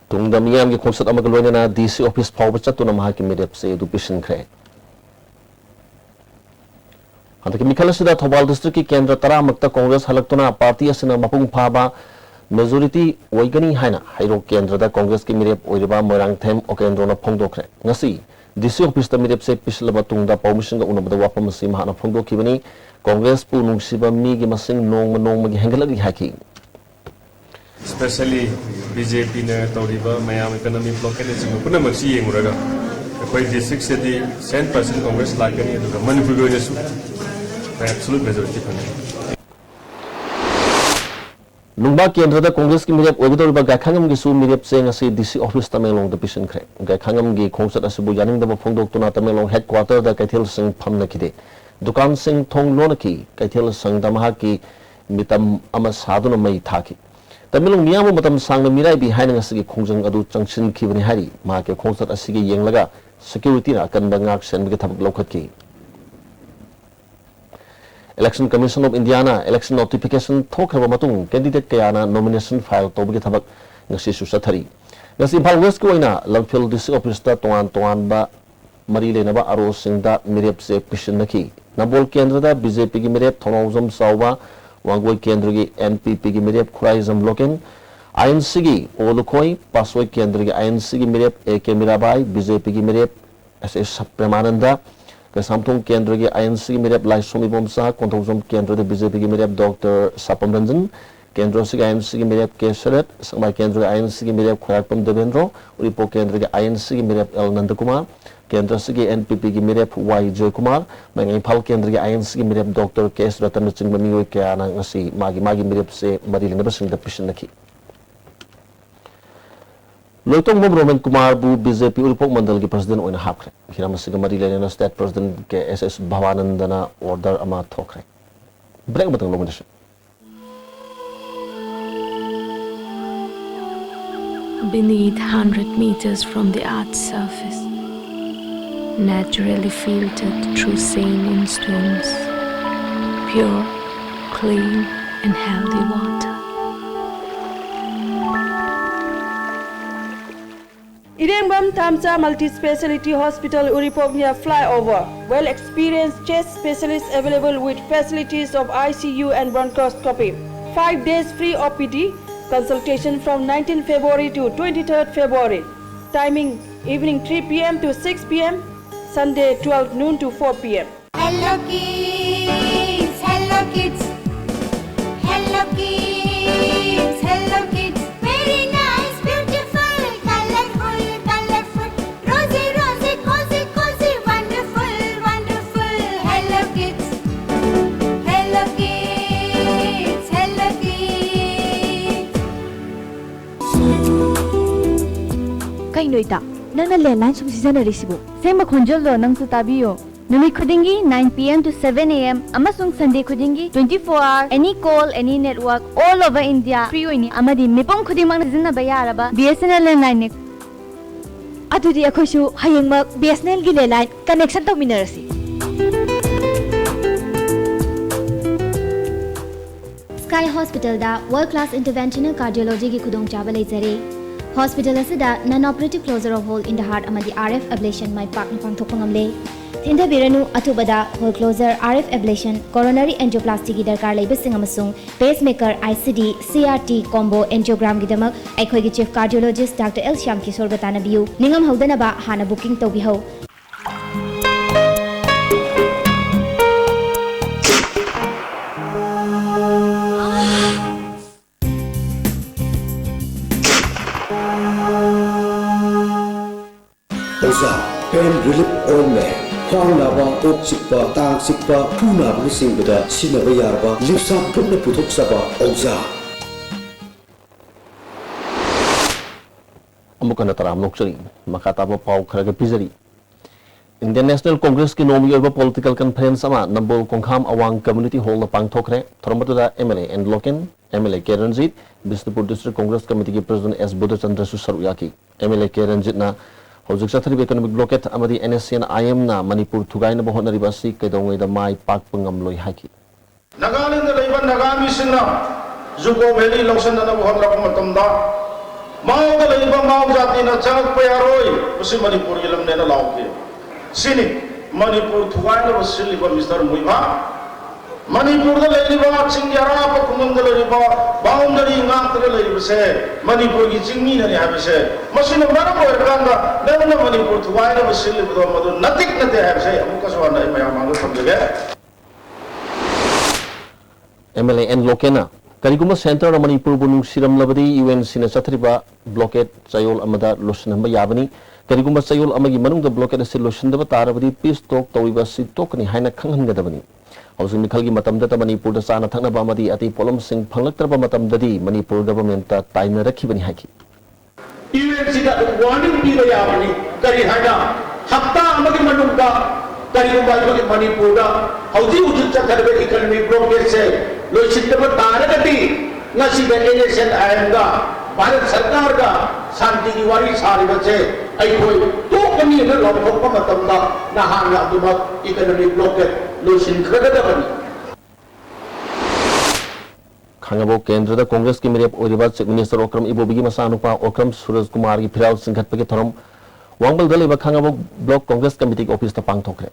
ꯇꯨꯡꯗ ꯃꯤꯌꯥꯝꯒꯤ ꯈꯣꯡꯆꯠ ꯑꯃꯒ ꯂꯣꯏꯅꯅ ꯗꯤ ꯁꯤ ꯑꯣꯐꯤꯁ ꯐꯥꯎꯕ ꯆꯠꯇꯨꯅ ꯃꯍꯥꯛꯀꯤ ꯃꯤꯔꯦꯞ ꯆꯦ ꯑꯗꯨ ꯄꯤꯁꯤꯟꯈ꯭ꯔꯦ꯫ ꯍꯟꯗꯛꯀꯤ ꯃꯤꯈꯜ ꯑꯁꯤꯗ ꯊꯧꯕꯥꯜ ꯗꯤꯁꯇ꯭ꯔꯤꯛꯀꯤ ꯀꯦꯟꯗ꯭ꯔ ꯇꯔꯥꯃꯛꯇ ꯀꯣꯡꯒ꯭ꯔꯦꯁ ꯍꯜꯂꯛꯇꯨꯅ ꯄꯥꯔꯇꯤ ꯑꯁꯤꯅ ꯃꯄꯨꯡ ꯐꯥꯕ ꯃꯦꯖꯣꯔꯤꯇꯤ ꯑꯣꯏꯒꯅꯤ ꯍꯥꯏꯅ ꯍꯩꯔꯣꯛ ꯀꯦꯟꯗ꯭ꯔꯗ ꯀꯣꯡꯒ꯭ꯔꯦꯁꯀꯤ ꯃꯤꯔꯦꯞ ꯑꯣꯏꯔꯤꯕ ꯃꯣꯏꯔꯥꯡꯊꯦꯝ ꯑꯣꯀꯦꯟꯗ꯭ꯔꯣꯅ ꯐꯣꯡꯗꯣꯛꯈ꯭ꯔꯦ꯫ ꯉꯁꯤ ꯗꯤ ꯁꯤ ꯑꯣꯐꯤꯁꯇ ꯃꯤꯔꯦꯞ ꯆꯦ ꯄꯤꯁꯤꯜꯂꯕ ꯇꯨꯡꯗ ꯄꯥꯎꯃꯤꯁꯤꯡꯒ ꯎꯅꯕꯗ ꯋꯥꯐꯝ ꯑꯁꯤ ꯃꯍꯥꯛꯅ ꯐꯣꯡꯗꯣꯛꯈꯤꯕꯅꯤ꯫ ꯀꯣꯡꯒ꯭ꯔꯦꯁꯄꯨ ꯅꯨꯡꯁꯤꯕ ꯃꯤꯒꯤ ꯃꯁꯤꯡ ꯅꯣꯡꯃ ꯅꯣꯡꯃꯒꯤ ꯍꯦꯟꯒꯠꯂꯛꯂꯤ ꯍꯥꯏꯈꯤ꯫ Especially B J P ꯅ ꯇꯧꯔꯤꯕ ꯃꯌꯥꯝ economic blockade ꯅꯆꯤꯡꯕ ꯄꯨꯝꯅꯃꯛꯁꯤ ꯌꯦꯡꯂꯨꯔꯒ, ꯑꯩꯈꯣꯏ ꯗꯤꯁꯇ꯭ꯔꯤꯛꯁꯤꯗꯤ ꯁꯚꯦꯟ ꯄꯥꯔꯁꯦꯟ ꯀꯣꯡꯒ꯭ꯔꯦꯁ ꯂꯥꯛꯀꯅꯤ, ꯑꯗꯨꯒ ꯃꯅꯤꯄꯨꯔꯒꯤ ꯑꯣꯏꯅꯁꯨ ꯑꯩꯈꯣꯏ absolute majority ꯐꯪꯒꯅꯤ꯫ ꯅꯨꯡꯕꯥ ꯀꯦꯟꯗ꯭ꯔꯗ ꯀꯣꯡꯒ꯭ꯔꯦꯁꯀꯤ ꯃꯤꯔꯦꯞ ꯑꯣꯏꯒꯗꯧꯔꯤꯕ ꯒꯥꯏꯈꯥꯉꯝꯒꯤꯁꯨ ꯃꯤꯔꯦꯞ ꯆꯦ ꯉꯁꯤ ꯗꯤ ꯁꯤ ꯑꯣꯐꯤꯁ ꯇꯃꯦꯡꯂꯣꯡꯗ ꯄꯤꯁꯤꯟꯈ꯭ꯔꯦ꯫ ꯒꯥꯏꯈꯥꯉꯝꯒꯤ ꯈꯣꯡꯆꯠ ꯑꯁꯤꯕꯨ ꯌꯥꯅꯤꯡꯗꯕ ꯐꯣꯡꯗꯣꯛꯇꯨꯅ ꯇꯃꯦꯡꯂꯣꯡ ꯍꯦꯗꯀ꯭ꯋꯥꯇꯔꯗ ꯀꯩꯊꯦꯜꯁꯤꯡ ꯐꯝꯅꯈꯤꯗꯦ꯫ ꯗꯨꯀꯥꯟꯁꯤꯡ ꯊꯣꯡ ꯂꯣꯟꯅꯈꯤ꯫ ꯀꯩꯊꯦꯜ ꯁꯪꯗ ꯃꯍꯥꯛꯀꯤ ꯃꯤꯇꯝ ꯑꯃ ꯁꯥꯗꯨꯅ ꯃꯩ ꯊꯥꯈꯤ꯫ ꯇꯃꯦꯡꯂꯣꯡ ꯃꯤꯌꯥꯝꯕꯨ ꯃꯇꯝ ꯁꯥꯡꯅ ꯃꯤꯔꯥꯏꯕꯤ ꯍꯥꯏꯅ ꯉꯁꯤꯒꯤ ꯈꯣꯡꯖꯪ ꯑꯗꯨ ꯆꯪꯁꯤꯟꯈꯤꯕꯅꯤ ꯍꯥꯏꯔꯤ꯫ ꯃꯍꯥꯛꯀꯤ ꯈꯣꯡꯆꯠ ꯑꯁꯤꯒꯤ ꯌꯦꯡꯂꯒ ꯁꯦꯀ꯭ꯌꯨꯔꯤꯇꯤꯅ ꯑꯀꯟꯕ ꯉꯥꯛ ꯁꯦꯟꯕꯒꯤ ꯊꯕꯛ ꯂꯧꯈꯠꯈꯤ꯫ Election Commission of Indiaꯅ election notification ꯊꯣꯛꯈ꯭ꯔꯕ ꯃꯇꯨꯡ candidate ꯀꯌꯥꯅ nomination file ꯇꯧꯕꯒꯤ ꯊꯕꯛ ꯉꯁꯤꯁꯨ ꯆꯠꯊꯔꯤ꯫ ꯉꯁꯤ ꯏꯝꯐꯥꯜ Westꯀꯤ ꯑꯣꯏꯅ ꯂꯝꯐꯦꯜ D C officeꯇ ꯇꯣꯉꯥꯟ ꯇꯣꯉꯥꯟꯕ ꯃꯔꯤ ꯂꯩꯅꯕ ꯑꯥꯔ ꯑꯣꯁꯤꯡꯗ ꯃꯤꯔꯦꯞ ꯆꯦ ꯄꯤꯁꯤꯟꯅꯈꯤ꯫ ꯅꯝꯕꯣꯜ ꯀꯦꯟꯗ꯭ꯔꯗ B J Pꯒꯤ ꯃꯤꯔꯦꯞ ꯊꯧꯅꯥꯎꯖꯝ ꯆꯥꯎꯕ, ꯋꯥꯡꯒꯣꯏ ꯀꯦꯟꯗ꯭ꯔꯒꯤ N P Pꯒꯤ ꯃꯤꯔꯦꯞ ꯈꯨꯔꯥꯏꯖꯝ ꯂꯣꯀꯦꯟ, I N Cꯒꯤ ꯑꯣ ꯂꯨꯈꯣꯏ, ꯄꯥꯠꯁꯣꯏ ꯀꯦꯟꯗ꯭ꯔꯒꯤ I N Cꯒꯤ ꯃꯤꯔꯦꯞ A K Mirabai, B J Pꯒꯤ ꯃꯤꯔꯦꯞ S S ꯄ꯭ꯔꯦꯃꯥꯅꯟꯗ, ꯀꯩꯁꯥꯝꯊꯣꯡ ꯀꯦꯟꯗ꯭ꯔꯒꯤ I N Cꯒꯤ ꯃꯤꯔꯦꯞ ꯂꯥꯏꯁ꯭ꯔꯝ ꯏꯕꯣꯝꯆꯥ, ꯀꯣꯟꯊꯧꯖꯝ ꯀꯦꯟꯗ꯭ꯔꯗ B J Pꯒꯤ ꯃꯤꯔꯦꯞ ꯗꯣꯛꯇꯔ ꯁꯥꯄꯝ ꯔꯟꯖꯟ, ꯀꯦꯟꯗ꯭ꯔ ꯑꯁꯤꯒꯤ ꯑꯥꯏ ꯑꯦꯟ ꯁꯤꯒꯤ ꯃꯤꯔꯦꯞ ꯀꯦ ꯁꯔꯠ, ꯁꯦꯛꯃꯥꯏ ꯀꯦꯟꯗ꯭ꯔꯒꯤ ꯑꯥꯏ ꯑꯦꯟ ꯁꯤꯒꯤ ꯃꯤꯔꯦꯞ ꯈ꯭ꯋꯥꯏꯔꯥꯛꯄꯝ ꯗꯦꯕꯦꯟꯗ꯭ꯔꯣ, ꯎꯔꯤꯄꯣꯛ ꯀꯦꯟꯗ꯭ꯔꯒꯤ ꯑꯥꯏ ꯑꯦꯟ ꯁꯤꯒꯤ ꯃꯤꯔꯦꯞ ꯑꯦꯜ ꯅꯟꯗꯀꯨꯃꯥꯔ, ꯀꯦꯟꯗ꯭ꯔ ꯑꯁꯤꯒꯤ ꯑꯦꯟ ꯄꯤ ꯄꯤꯒꯤ ꯃꯤꯔꯦꯞ ꯋꯥꯏ ꯖꯣꯏꯀꯨꯃꯥꯔ, ꯃꯌꯥꯡ ꯏꯝꯐꯥꯜ ꯀꯦꯟꯗ꯭ꯔꯒꯤ ꯑꯥꯏ ꯑꯦꯟ ꯁꯤꯒꯤ ꯃꯤꯔꯦꯞ ꯗꯣꯛꯇꯔ ꯀꯦ ꯑꯦꯁ ꯔꯇꯟꯅꯆꯤꯡꯕ ꯃꯤꯑꯣꯏ ꯀꯌꯥꯅ ꯉꯁꯤ ꯃꯥꯒꯤ ꯃꯥꯒꯤ ꯃꯤꯔꯦꯞꯁꯦ ꯃꯔꯤ ꯂꯩꯅꯕꯁꯤꯡꯗ ꯄꯤꯁꯤꯟꯅꯈꯤ꯫ ꯂꯣꯏꯇꯣꯡꯕꯝ ꯔꯣꯃꯦꯟ ꯀꯨꯃꯥꯔꯕꯨ ꯕꯤ ꯖꯦ ꯄꯤ ꯎꯔꯤꯄꯣꯛ ꯃꯟꯗꯜꯒꯤ ꯄ꯭ꯔꯁꯤꯗꯦꯟ ꯑꯣꯏꯅ ꯍꯥꯞꯈ꯭ꯔꯦ꯫ ꯍꯤꯔꯝ ꯑꯁꯤꯒ ꯃꯔꯤ ꯂꯩꯅꯅ ꯁ꯭ꯇꯦꯠ ꯄ꯭ꯔꯁꯤꯗꯦꯟ ꯀꯦ ꯑꯦꯁ ꯑꯦꯁ ꯚꯕꯥꯅꯟꯗꯅ ꯑꯣꯔꯗꯔ ꯑꯃ ꯊꯣꯛꯈ꯭ꯔꯦ꯫ ꯕ꯭ꯔꯦꯛ ꯑꯃꯇꯪ ꯂꯧꯃꯤꯟꯅꯁꯤ꯫ Beneath, hundred meters from the earth's surface, naturally filtered through saline stones, pure, clean, and healthy water. Irengmbam Thamcha Multi-Speciality Hospital, Uripok near flyover. Well experienced chest specialists available with facilities of I C U and bronchoscopy. Five days free O P D. Consultation from nineteenth February to twenty-third February. Timing, evening three p m to six p m, Sunday twelve noon to four p m. Hello Kids, Hello Kids, Hello Kids, Hello Kids. Very nice, beautiful, colorful, colorful, rosy, rosy, cozy, cozy, wonderful, wonderful. Hello Kids, Hello Kids, Hello Kids. ꯀꯩꯅꯣ ꯏꯇꯥ, ꯅꯪꯅ landline ꯁꯨꯝ ꯁꯤꯖꯤꯟꯅꯔꯤꯁꯤꯕꯨ? ꯁꯦꯡꯕ ꯈꯣꯟꯖꯦꯜꯗꯣ ꯅꯪꯁꯨ ꯇꯥꯕꯤꯌꯣ꯫ ꯅꯨꯃꯤꯠ ꯈꯨꯗꯤꯡꯒꯤ nine p m to seven a m ꯑꯃꯁꯨꯡ Sunday ꯈꯨꯗꯤꯡꯒꯤ twenty four hour any call, any network, all over India free ꯑꯣꯏꯅꯤ ꯑꯃꯗꯤ ꯃꯤꯄꯨꯝ ꯈꯨꯗꯤꯡꯃꯛꯅ ꯁꯤꯖꯤꯟꯅꯕ ꯌꯥꯔꯕ B S N L landline ꯅꯤ꯫ ꯑꯗꯨꯗꯤ ꯑꯩꯈꯣꯏꯁꯨ ꯍꯌꯦꯡꯃꯛ B S N L ꯒꯤ ꯂꯦꯟꯂꯥꯏꯟ ꯀꯅꯦꯛꯁꯟ ꯇꯧꯃꯤꯟꯅꯔꯁꯤ꯫ Sky Hospital ꯗ World Class Interventional Cardiology ꯒꯤ ꯈꯨꯗꯣꯡꯆꯥꯕ ꯂꯩꯖꯔꯦ꯫ Hospital ꯑꯁꯤꯗ Non Operative Closure of Hole in the Heart ꯑꯃꯗꯤ R F Ablation ꯃꯥꯏ ꯄꯥꯛꯅ ꯄꯥꯡꯊꯣꯛꯄ ꯉꯝꯂꯦ꯫ ꯊꯤꯟꯊꯕꯤꯔꯅꯨ, ꯑꯊꯨꯕꯗ Hole Closure, R F Ablation, Coronary Angioplasty ꯒꯤ ꯗꯔꯀꯥꯔ ꯂꯩꯕꯁꯤꯡ ꯑꯃꯁꯨꯡ Pacemaker, I C D, C R T Combo Angiogram ꯒꯤꯗꯃꯛ ꯑꯩꯈꯣꯏꯒꯤ Chief Cardiologist Doctor L Shyam ꯀꯤꯁꯣꯔꯒ ꯇꯥꯟꯅꯕꯤꯌꯨ꯫ ꯅꯤꯡꯉꯝꯍꯧꯗꯅꯕ ꯍꯥꯟꯅ booking ꯇꯧꯕꯤꯍꯧ꯫ ꯆꯤꯛꯄ, ꯇꯥꯡ ꯆꯤꯛꯄ, ꯈꯨ ꯅꯥꯕꯅꯆꯤꯡꯕꯗ ꯁꯤꯖꯤꯟꯅꯕ ꯌꯥꯔꯕ ꯂꯤꯞꯁꯥꯞ ꯒ꯭ꯔꯨꯞꯅ ꯄꯨꯊꯣꯛꯆꯕ ꯑꯣꯖꯥ꯫ ꯑꯃꯨꯛ ꯍꯟꯅ ꯇꯔꯥꯝꯅ ꯑꯣꯛꯆꯔꯤ꯫ ꯃꯈꯥ ꯇꯥꯕ ꯄꯥꯎ ꯈꯔꯒ ꯄꯤꯖꯔꯤ꯫ Indian National Congressꯀꯤ ꯅꯣꯡꯃꯒꯤ ꯑꯣꯏꯕ political conference ꯑꯃ ꯅꯝꯕꯣꯜ ꯈꯣꯡꯈꯥꯝ ꯑꯋꯥꯡ community hallꯗ ꯄꯥꯡꯊꯣꯛꯈ꯭ꯔꯦ꯫ ꯊꯧꯔꯝ ꯑꯗꯨꯗ M L A N local, M L A K Ranjit, Bishnupur District Congress Committeeꯒꯤ President S ꯕꯨꯙꯆꯟꯗ꯭ꯔꯁꯨ ꯁꯔꯨꯛ ꯌꯥꯈꯤ꯫ M L A K ꯔꯟꯖꯤꯠꯅ ꯍꯧꯖꯤꯛ ꯆꯠꯊꯔꯤꯕ economic blockade ꯑꯃꯗꯤ N S C N I Mꯅ Manipur ꯊꯨꯒꯥꯏꯅꯕ ꯍꯣꯠꯅꯔꯤꯕ ꯑꯁꯤ ꯀꯩꯗꯧꯉꯩꯗ ꯃꯥꯏ ꯄꯥꯛꯄ ꯉꯝꯂꯣꯏ ꯍꯥꯏꯈꯤ꯫ ꯅꯥꯒꯥꯂꯦꯟꯗ ꯂꯩꯕ ꯅꯥꯒꯥ ꯃꯤꯁꯤꯡꯅ ꯖꯨꯀꯣ ꯚꯦꯂꯤ ꯂꯧꯁꯤꯟꯅꯅꯕ ꯍꯣꯠꯅꯔꯛꯄ ꯃꯇꯝꯗ, ꯃꯥꯎꯗ ꯂꯩꯕ ꯃꯥꯎ ꯖꯥꯇꯤꯅ ꯆꯪꯉꯛꯄ ꯌꯥꯔꯣꯏ, ꯃꯁꯤ ꯃꯅꯤꯄꯨꯔꯒꯤ ꯂꯝꯅꯦꯅ ꯂꯥꯎꯈꯤ꯫ ꯁꯤꯅꯤ ꯃꯅꯤꯄꯨꯔ ꯊꯨꯒꯥꯏꯅꯕ ꯁꯤꯜꯂꯤꯕ Mister ꯃꯨꯏꯚꯥ꯫ ꯃꯅꯤꯄꯨꯔꯗ ꯂꯩꯔꯤꯕ, ꯆꯤꯡꯒꯤ ꯑꯔꯥꯞꯄ ꯈꯨꯡꯒꯪꯗ ꯂꯩꯔꯤꯕ, boundary ꯉꯥꯛꯇꯅ ꯂꯩꯔꯤꯕꯁꯦ ꯃꯅꯤꯄꯨꯔꯒꯤ ꯆꯤꯡꯃꯤꯅꯅꯤ ꯍꯥꯏꯕꯁꯦ, ꯃꯁꯤꯅ ꯃꯔꯝ ꯑꯣꯏꯔꯀꯥꯟꯗ ꯅꯪꯅ ꯃꯅꯤꯄꯨꯔ ꯊꯨꯒꯥꯏꯅꯕ ꯁꯤꯜꯂꯤꯕꯗꯣ ꯃꯗꯨ ꯅꯇꯤꯛ ꯅꯠꯇꯦ ꯍꯥꯏꯕꯁꯦ ꯑꯩ ꯑꯃꯨꯛꯀꯁꯨ ꯍꯟꯅ ꯑꯩ ꯃꯌꯥꯝ ꯃꯥꯡꯗ ꯊꯝꯖꯒꯦ꯫ M L A N ꯂꯣꯀꯦꯟꯅ ꯀꯔꯤꯒꯨꯝꯕ centreꯅ ꯃꯅꯤꯄꯨꯔꯕꯨ ꯅꯨꯡꯁꯤꯔꯝꯂꯕꯗꯤ UNCꯅ ꯆꯠꯊꯔꯤꯕ blockade ꯆꯌꯣꯜ ꯑꯃꯗ ꯂꯣꯏꯁꯤꯟꯍꯟꯕ ꯌꯥꯕꯅꯤ꯫ ꯀꯔꯤꯒꯨꯝꯕ ꯆꯌꯣꯜ ꯑꯃꯒꯤ ꯃꯅꯨꯡꯗ blockade ꯑꯁꯤ ꯂꯣꯏꯁꯤꯟꯗꯕ ꯇꯥꯔꯕꯗꯤ peace talk ꯇꯧꯔꯤꯕ ꯑꯁꯤ ꯇꯣꯛꯀꯅꯤ ꯍꯥꯏꯅ ꯈꯪꯍꯟꯒꯗꯕꯅꯤ꯫ ꯍꯧꯖꯤꯛ ꯃꯤꯈꯜꯒꯤ ꯃꯇꯝꯗꯇ ꯃꯅꯤꯄꯨꯔꯗ ꯆꯥꯅ ꯊꯛꯅꯕ ꯑꯃꯗꯤ ꯑꯇꯩ ꯄꯣꯠꯂꯝꯁꯤꯡ ꯐꯪꯂꯛꯇ꯭ꯔꯕ ꯃꯇꯝꯗꯗꯤ ꯃꯅꯤꯄꯨꯔ governmentꯇ ꯇꯥꯏꯅꯔꯛꯈꯤꯕꯅꯤ ꯍꯥꯏꯈꯤ꯫ UNCꯗ ꯑꯗꯨꯝ warning ꯄꯤꯕ ꯌꯥꯕꯅꯤ꯫ ꯀꯔꯤ ꯍꯥꯏꯅ? ꯍꯞꯇꯥ ꯑꯃꯒꯤ ꯃꯅꯨꯡꯗ ꯀꯔꯤꯒꯨꯝꯕ ꯑꯩꯈꯣꯏꯒꯤ ꯃꯅꯤꯄꯨꯔꯗ ꯍꯧꯖꯤꯛ ꯍꯧꯖꯤꯛ ꯆꯠꯊꯔꯤꯕ economic blockadeꯁꯦ ꯂꯣꯏꯁꯤꯟꯗꯕ ꯇꯥꯔꯒꯗꯤ, ꯉꯁꯤꯗ NSCN-IMꯒ ꯚꯥꯔꯠ ꯁꯔꯀꯥꯔꯒ ꯁꯥꯟꯇꯤꯒꯤ ꯋꯥꯔꯤ ꯁꯥꯔꯤꯕꯁꯦ ꯑꯩꯈꯣꯏ ꯇꯣꯛꯀꯅꯤꯅ ꯂꯥꯎꯊꯣꯛꯄ ꯃꯇꯝꯗ ꯅꯍꯥꯟꯅ ꯑꯗꯨꯃꯛ economic blockade ꯂꯣꯏꯁꯤꯟꯈ꯭ꯔꯒꯗꯕꯅꯤ꯫ ꯈꯥꯡꯉꯕꯣꯛ ꯀꯦꯟꯗ꯭ꯔꯗ ꯀꯣꯡꯒ꯭ꯔꯦꯁꯀꯤ ꯃꯤꯔꯦꯞ ꯑꯣꯏꯔꯤꯕ Chief Minister ꯑꯣꯀ꯭ꯔꯝ ꯏꯕꯣꯕꯤꯒꯤ ꯃꯆꯥꯅꯨꯄꯥ ꯑꯣꯀ꯭ꯔꯝ ꯁꯨꯔꯖ ꯀꯨꯃꯥꯔꯒꯤ ꯐꯤꯔꯥꯜ ꯆꯤꯡꯈꯠꯄꯒꯤ ꯊꯧꯔꯝ ꯋꯥꯡꯕꯜꯗ ꯂꯩꯕ ꯈꯥꯡꯉꯕꯣꯛ Block Congress Committeeꯒꯤ officeꯇ ꯄꯥꯡꯊꯣꯛꯈ꯭ꯔꯦ꯫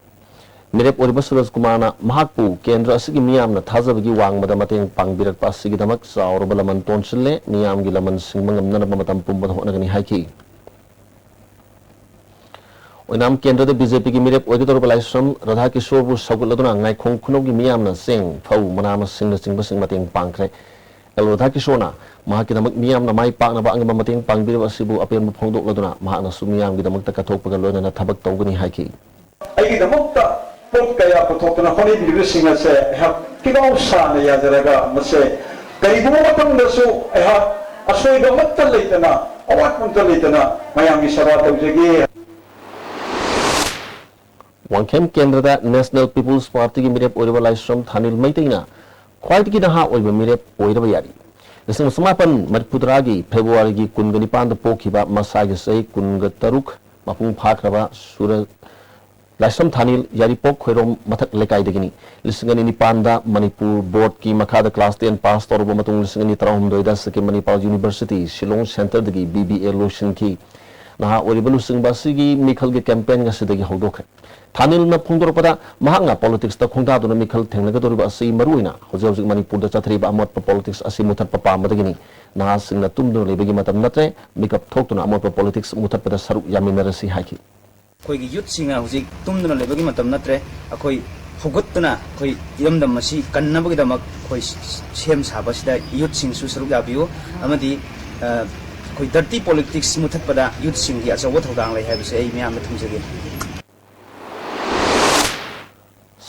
ꯃꯤꯔꯦꯞ ꯑꯣꯏꯔꯤꯕ ꯁꯨꯔꯖ ꯀꯨꯃꯥꯔꯅ ꯃꯍꯥꯛꯄꯨ ꯀꯦꯟꯗ꯭ꯔ ꯑꯁꯤꯒꯤ ꯃꯤꯌꯥꯝꯅ ꯊꯥꯖꯕꯒꯤ ꯋꯥꯡꯃꯗ ꯃꯇꯦꯡ ꯄꯥꯡꯕꯤꯔꯛꯄ ꯑꯁꯤꯒꯤꯗꯃꯛ ꯆꯥꯎꯔꯕ ꯂꯃꯟ ꯇꯣꯟꯁꯤꯜꯂꯦ, ꯃꯤꯌꯥꯝꯒꯤ ꯂꯃꯟ ꯁꯤꯡꯕ ꯉꯝꯅꯅꯕ ꯃꯇꯝ ꯄꯨꯝꯕꯗ ꯍꯣꯠꯅꯒꯅꯤ ꯍꯥꯏꯈꯤ꯫ ꯑꯣꯏꯅꯥꯝ ꯀꯦꯟꯗ꯭ꯔꯗ BJPꯒꯤ ꯃꯤꯔꯦꯞ ꯑꯣꯏꯒꯗꯧꯔꯤꯕ ꯂꯥꯏꯁ꯭ꯔꯝ ꯔꯥꯙꯥꯀꯤꯁꯣꯔꯕꯨ ꯁꯧꯒꯠꯂꯗꯨꯅ ꯉꯥꯏꯈꯣꯡ ꯈꯨꯅꯧꯒꯤ ꯃꯤꯌꯥꯝꯅ ꯆꯦꯡ, ꯐꯧ, ꯃꯅꯥ ꯃꯁꯤꯡꯅꯆꯤꯡꯕꯁꯤꯡ ꯃꯇꯦꯡ ꯄꯥꯡꯈ꯭ꯔꯦ꯫ ꯑꯦꯜ ꯔꯥꯙꯥꯀꯤꯁꯣꯔꯅ ꯃꯍꯥꯛꯀꯤꯗꯃꯛ ꯃꯤꯌꯥꯝꯅ ꯃꯥꯏ ꯄꯥꯛꯅꯕ ꯑꯉꯝꯕ ꯃꯇꯦꯡ ꯄꯥꯡꯕꯤꯔꯤꯕ ꯑꯁꯤꯕꯨ ꯑꯄꯦꯟꯕ ꯐꯣꯡꯗꯣꯛꯂꯗꯨꯅ ꯃꯍꯥꯛꯅꯁꯨ ꯃꯤꯌꯥꯝꯒꯤꯗꯃꯛꯇ ꯀꯠꯊꯣꯛꯄꯒ ꯂꯣꯏꯅꯅ ꯊꯕꯛ ꯇꯧꯒꯅꯤ ꯍꯥꯏꯈꯤ꯫ ꯑꯩꯒꯤꯗꯃꯛꯇ ꯄꯣꯠ ꯀꯌꯥ ꯄꯨꯊꯣꯛꯇꯨꯅ ꯍꯣꯠꯅꯕꯤꯔꯤꯕꯁꯤꯡ ꯑꯁꯦ ꯑꯩꯍꯥꯛ ꯄꯤꯕꯥꯎ ꯁꯥꯅ ꯌꯥꯖꯔꯒ, ꯃꯁꯦ ꯀꯔꯤꯒꯨꯝꯕ ꯃꯇꯝꯗꯁꯨ ꯑꯩꯍꯥꯛ ꯑꯁꯣꯏꯕ ꯑꯃꯠꯇ ꯂꯩꯇꯅ, ꯑꯋꯥꯠꯄ ꯑꯃꯠꯇ ꯂꯩꯇꯅ ꯃꯌꯥꯝꯒꯤ ꯁꯦꯕꯥ ꯇꯧꯖꯒꯦ꯫ ꯋꯥꯡꯈꯦꯝ ꯀꯦꯟꯗ꯭ꯔꯗ National People's Partyꯒꯤ ꯃꯤꯔꯦꯞ ꯑꯣꯏꯔꯤꯕ ꯂꯥꯏꯁ꯭ꯔꯝ ꯊꯥꯅꯤꯜ ꯃꯩꯇꯩꯅ ꯈ꯭ꯋꯥꯏꯗꯒꯤ ꯅꯍꯥ ꯑꯣꯏꯕ ꯃꯤꯔꯦꯞ ꯑꯣꯏꯔꯕ ꯌꯥꯔꯤ꯫ ꯂꯤꯁꯤꯡ ꯑꯃ ꯆꯃꯥꯄꯟ ꯃꯔꯤꯐꯨꯇꯔꯥꯒꯤ ꯐꯦꯕ꯭ꯔꯨꯋꯥꯔꯤꯒꯤ ꯀꯨꯟꯒ ꯅꯤꯄꯥꯟꯗ ꯄꯣꯛꯈꯤꯕ, ꯃꯁꯥꯒꯤ ꯆꯍꯤ ꯀꯨꯟꯒ ꯇꯔꯨꯛ ꯃꯄꯨꯡ ꯐꯥꯈ꯭ꯔꯕ ꯁꯨꯔ ꯂꯥꯏꯁ꯭ꯔꯝ ꯊꯥꯅꯤꯜ ꯌꯥꯏꯔꯤꯄꯣꯛ ꯈꯣꯏꯔꯣꯝ ꯃꯊꯛ ꯂꯩꯀꯥꯏꯗꯒꯤꯅꯤ꯫ ꯂꯤꯁꯤꯡ ꯑꯅꯤ ꯅꯤꯄꯥꯟꯗ ꯃꯅꯤꯄꯨꯔ ꯕꯣꯔꯗꯀꯤ ꯃꯈꯥꯗ class ten pass ꯇꯧꯔꯕ ꯃꯇꯨꯡ, ꯂꯤꯁꯤꯡ ꯑꯅꯤ ꯇꯔꯥꯍꯨꯝꯗꯣꯏꯗ ꯁꯤꯛꯀꯤꯝ ꯃꯅꯤꯄꯥꯜ ꯌꯨꯅꯤꯚꯔꯁꯤꯇꯤ ꯁꯤꯂꯣꯡ ꯁꯦꯟꯇꯔꯗꯒꯤ B B A ꯂꯣꯏꯁꯤꯟꯈꯤ꯫ ꯅꯍꯥ ꯑꯣꯏꯔꯤꯕ ꯂꯨꯆꯤꯡꯕ ꯑꯁꯤꯒꯤ ꯃꯤꯈꯜꯒꯤ campaign ꯉꯁꯤꯗꯒꯤ ꯍꯧꯗꯣꯛꯈ꯭ꯔꯦ꯫ ꯊꯥꯅꯤꯜꯅ ꯐꯣꯡꯗꯣꯔꯛꯄꯗ, ꯃꯍꯥꯛꯅ politicsꯇ ꯈꯣꯡꯗꯥꯗꯨꯅ ꯃꯤꯈꯜ ꯊꯦꯡꯅꯒꯗꯧꯔꯤꯕ ꯑꯁꯤ ꯃꯔꯨꯑꯣꯏꯅ ꯍꯧꯖꯤꯛ ꯍꯧꯖꯤꯛ ꯃꯅꯤꯄꯨꯔꯗ ꯆꯠꯊꯔꯤꯕ ꯑꯃꯣꯠꯄ politics ꯑꯁꯤ ꯃꯨꯊꯠꯄ ꯄꯥꯝꯕꯗꯒꯤꯅꯤ꯫ ꯅꯍꯥꯁꯤꯡꯅ ꯇꯨꯝꯗꯨꯅ ꯂꯩꯕꯒꯤ ꯃꯇꯝ ꯅꯠꯇ꯭ꯔꯦ, ꯃꯤꯀꯞ ꯊꯣꯛꯇꯨꯅ ꯑꯃꯣꯠꯄ politics ꯃꯨꯊꯠꯄꯗ ꯁꯔꯨꯛ ꯌꯥꯃꯤꯟꯅꯔꯁꯤ ꯍꯥꯏꯈꯤ꯫ ꯑꯩꯈꯣꯏꯒꯤ youthꯁꯤꯡꯅ ꯍꯧꯖꯤꯛ ꯇꯨꯝꯗꯨꯅ ꯂꯩꯕꯒꯤ ꯃꯇꯝ ꯅꯠꯇ꯭ꯔꯦ꯫ ꯑꯩꯈꯣꯏ ꯍꯧꯒꯠꯇꯨꯅ ꯑꯩꯈꯣꯏ ꯏꯔꯝꯗꯝ ꯑꯁꯤ ꯀꯟꯅꯕꯒꯤꯗꯃꯛ ꯑꯩꯈꯣꯏ ꯁꯦꯝ ꯁꯥꯕꯁꯤꯗ youthꯁꯤꯡꯁꯨ ꯁꯔꯨꯛ ꯌꯥꯕꯤꯌꯨ, ꯑꯃꯗꯤ, ꯑ, ꯑꯩꯈꯣꯏ dirty politics ꯃꯨꯊꯠꯄꯗ youthꯁꯤꯡꯒꯤ ꯑꯆꯧꯕ ꯊꯧꯗꯥꯡ ꯂꯩ ꯍꯥꯏꯕꯁꯦ ꯑꯩ ꯃꯤꯌꯥꯝꯗ ꯊꯝꯖꯒꯦ꯫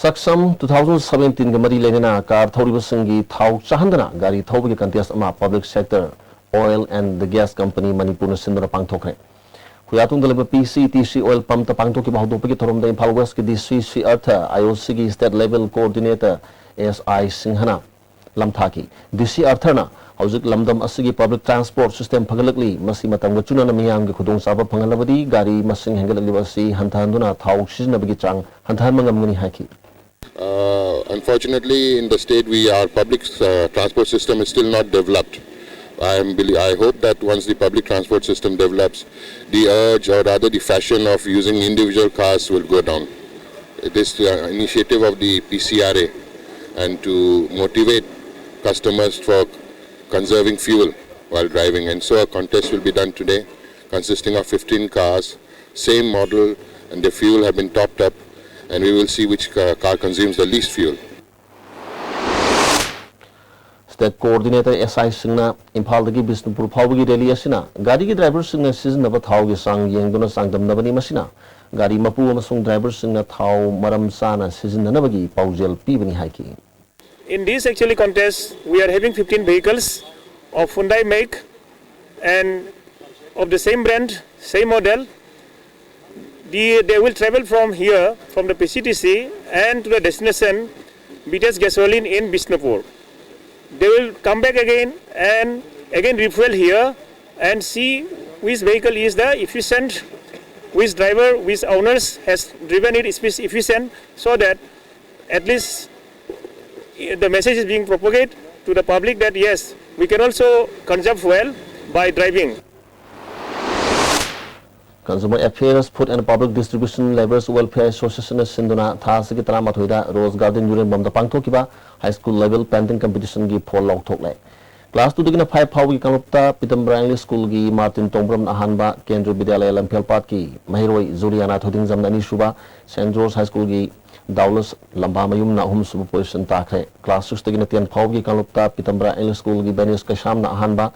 ꯁꯛꯁꯝ two thousand seventeenꯒ ꯃꯔꯤ ꯂꯩꯅꯅ car ꯊꯧꯔꯤꯕꯁꯤꯡꯒꯤ ꯊꯥꯎ ꯆꯥꯍꯟꯗꯅ ꯒꯥꯔꯤ ꯊꯧꯕꯒꯤ contest ꯑꯃ Public Sector Oil and the Gas Company ꯃꯅꯤꯄꯨꯔꯅ ꯁꯤꯟꯗꯨꯅ ꯄꯥꯡꯊꯣꯛꯈ꯭ꯔꯦ꯫ ꯈꯨꯌꯥꯊꯣꯡꯗ ꯂꯩꯕ P C T C Oil pumpꯇ ꯄꯥꯡꯊꯣꯛꯈꯤꯕ ꯍꯧꯗꯣꯛꯄꯒꯤ ꯊꯧꯔꯝꯗ ꯏꯝꯐꯥꯜ Westꯀꯤ D C ꯁꯤ ꯑꯥꯔꯊ, IOCꯒꯤ state level coordinator S I ꯁꯤꯡꯍꯅ ꯂꯝꯊꯥꯈꯤ꯫ D C ꯑꯥꯔꯊꯔꯅ ꯍꯧꯖꯤꯛ ꯂꯝꯗꯝ ꯑꯁꯤꯒꯤ public transport system ꯐꯒꯠꯂꯛꯂꯤ, ꯃꯁꯤ ꯃꯇꯝꯒ ꯆꯨꯅꯅ ꯃꯤꯌꯥꯝꯒꯤ ꯈꯨꯗꯣꯡꯆꯥꯕ ꯐꯪꯍꯜꯂꯕꯗꯤ ꯒꯥꯔꯤ ꯃꯁꯤꯡ ꯍꯦꯟꯒꯠꯂꯛꯂꯤꯕ ꯑꯁꯤ ꯍꯟꯊꯍꯟꯗꯨꯅ ꯊꯥꯎ ꯁꯤꯖꯤꯟꯅꯕꯒꯤ ꯆꯥꯡ ꯍꯟꯊꯍꯟꯕ ꯉꯝꯒꯅꯤ ꯍꯥꯏꯈꯤ꯫ Uh, unfortunately, in the state, we, our public, uh, transport system is still not developed. I am belie-, I hope that once the public transport system develops, the urge, or rather the fashion of using individual cars will go down. This, uh, initiative of the P C R A and to motivate customers for conserving fuel while driving. And so a contest will be done today, consisting of fifteen cars, same model, and the fuel have been topped up, and we will see which ca-, car consumes the least fuel. State Coordinator S I ꯁꯤꯡꯅ ꯏꯝꯐꯥꯜꯗꯒꯤ ꯕꯤꯁꯅꯨꯄꯨꯔ ꯐꯥꯎꯕꯒꯤ rally ꯑꯁꯤꯅ ꯒꯥꯔꯤꯒꯤ driverꯁꯤꯡꯅ ꯁꯤꯖꯤꯟꯅꯕ ꯊꯥꯎꯒꯤ ꯆꯥꯡ ꯌꯦꯡꯗꯨꯅ ꯆꯥꯡꯗꯝꯅꯕꯅꯤ꯫ ꯃꯁꯤꯅ ꯒꯥꯔꯤ ꯃꯄꯨ ꯑꯃꯁꯨꯡ ꯗ꯭ꯔꯥꯏꯚꯔꯁꯤꯡꯅ ꯊꯥꯎ ꯃꯔꯝ ꯆꯥꯅ ꯁꯤꯖꯤꯟꯅꯅꯕꯒꯤ ꯄꯥꯎꯖꯦꯜ ꯄꯤꯕꯅꯤ ꯍꯥꯏꯈꯤ꯫ In this actually contest, we are having fifteen vehicles of Hyundai make and of the same brand, same model. The, they will travel from here, from the P C T C, and to the destination, B T S Gasoline in Bishnupur. They will come back again and again refuel here and see which vehicle is the efficient, which driver, which owners has driven it effic-, efficient, so that at least the message is being propagated to the public that yes, we can also conserve fuel by driving. Consumer Affairs, Food and Public Distribution Labourers Welfare Association ꯅ ꯁꯤꯟꯗꯨꯅ ꯊꯥ ꯑꯁꯤꯒꯤ ꯇꯔꯥꯃꯥꯊꯣꯏꯗ Rose Garden ꯌꯨꯔꯦꯝꯕꯝꯗ ꯄꯥꯡꯊꯣꯛꯈꯤꯕ high school level painting competition ꯒꯤ phone ꯂꯥꯎꯊꯣꯛꯂꯦ꯫ Class two ꯗꯒꯤꯅ five ꯐꯥꯎꯕꯒꯤ ꯀꯥꯡꯂꯨꯞꯇ ꯄꯤꯇꯝꯕꯔꯥ English School ꯒꯤ Martin ꯇꯣꯡꯕ꯭ꯔꯝꯅ ꯑꯍꯥꯟꯕ, ꯀꯦꯟꯗ꯭ꯔ ꯕꯤꯗ꯭ꯌꯥꯂꯌ ꯂꯝꯐꯦꯜꯄꯥꯠꯀꯤ ꯃꯍꯩꯔꯣꯏ ꯖꯨꯂꯤꯌꯥꯅꯥ ꯊꯣꯏꯗꯤꯡꯖꯝꯅ ꯑꯅꯤꯁꯨꯕ, Saint George High School ꯒꯤ ꯗꯥꯎꯂꯁ ꯂꯝꯕꯥꯃꯌꯨꯝꯅ ꯑꯍꯨꯝꯁꯨꯕ position ꯇꯥꯈ꯭ꯔꯦ꯫ Class six ꯇꯒꯤꯅ ten ꯐꯥꯎꯕꯒꯤ ꯀꯥꯡꯂꯨꯞꯇ ꯄꯤꯇꯝꯕꯔꯥ English School ꯒꯤ ꯕꯦꯅꯤꯁ ꯀꯩꯁꯥꯝꯅ ꯑꯍꯥꯟꯕ,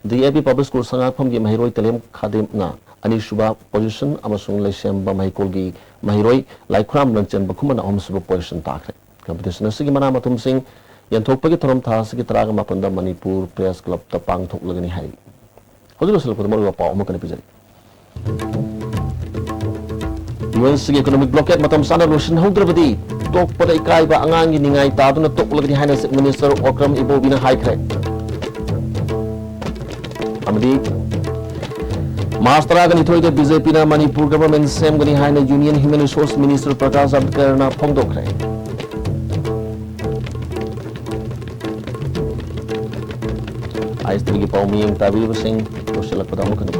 D A P Public School ꯁꯉꯥꯛꯐꯝꯒꯤ ꯃꯍꯩꯔꯣꯏ ꯇꯦꯂꯦꯝ ꯈꯥꯗꯦꯝꯅ ꯑꯅꯤꯁꯨꯕ position ꯑꯃꯁꯨꯡ ꯂꯩꯁꯦꯝꯕ ꯃꯍꯩꯀꯣꯜꯒꯤ ꯃꯍꯩꯔꯣꯏ ꯂꯥꯏꯈꯨꯔꯥꯝ ꯂꯟꯆꯦꯟꯕ ꯈꯨꯃꯟꯅ ꯑꯍꯨꯝꯁꯨꯕ position ꯇꯥꯈ꯭ꯔꯦ꯫ Competition ꯑꯁꯤꯒꯤ ꯃꯅꯥ ꯃꯊꯨꯝꯁꯤꯡ ꯌꯦꯟꯊꯣꯛꯄꯒꯤ ꯊꯧꯔꯝ ꯊꯥ ꯑꯁꯤꯒꯤ ꯇꯔꯥꯒ ꯃꯥꯄꯟꯗ ꯃꯅꯤꯄꯨꯔ Press Club ꯇ ꯄꯥꯡꯊꯣꯛꯂꯒꯅꯤ ꯍꯥꯏꯔꯤ꯫ ꯍꯧꯖꯤꯛ ꯂꯣꯏꯁꯤꯜꯂꯛꯄꯗ ꯃꯔꯨꯑꯣꯏꯕ ꯄꯥꯎ ꯑꯃ ꯀꯟꯅ ꯄꯤꯖꯔꯤ꯫ U N ꯁꯤꯒꯤ economic blockade ꯃꯇꯝ ꯆꯥꯅ ꯂꯣꯏꯁꯤꯟꯍꯧꯗ꯭ꯔꯕꯗꯤ ꯇꯣꯛꯄꯗ ꯏꯀꯥꯏꯕ, ꯑꯉꯥꯡꯒꯤ ꯅꯤꯡꯉꯥꯏ ꯇꯥꯗꯨꯅ ꯇꯣꯛꯂꯒꯅꯤ ꯍꯥꯏꯅ Chief Minister ꯑꯣꯀ꯭ꯔꯝ ꯏꯕꯣꯕꯤꯅ ꯍꯥꯏꯈ꯭ꯔꯦ꯫ ꯑꯃꯗꯤ March ꯇꯔꯥꯒ ꯅꯤꯊꯣꯏꯗ B J P ꯅ ꯃꯅꯤꯄꯨꯔ government ꯁꯦꯝꯒꯅꯤ ꯍꯥꯏꯅ Union Human Resource Minister Prakash ꯖꯥꯚꯗꯦꯀꯔꯅ ꯐꯣꯡꯗꯣꯛꯈ꯭ꯔꯦ꯫ ꯑꯥꯏ ꯑꯦꯁ ꯇꯤꯚꯤꯒꯤ ꯄꯥꯎ ꯃꯤꯠꯌꯦꯡ ꯇꯥꯕꯤꯔꯤꯕꯁꯤꯡ ꯂꯣꯏꯁꯤꯜꯂꯛꯄꯗ ꯑꯃꯨꯛ ꯍꯟꯅ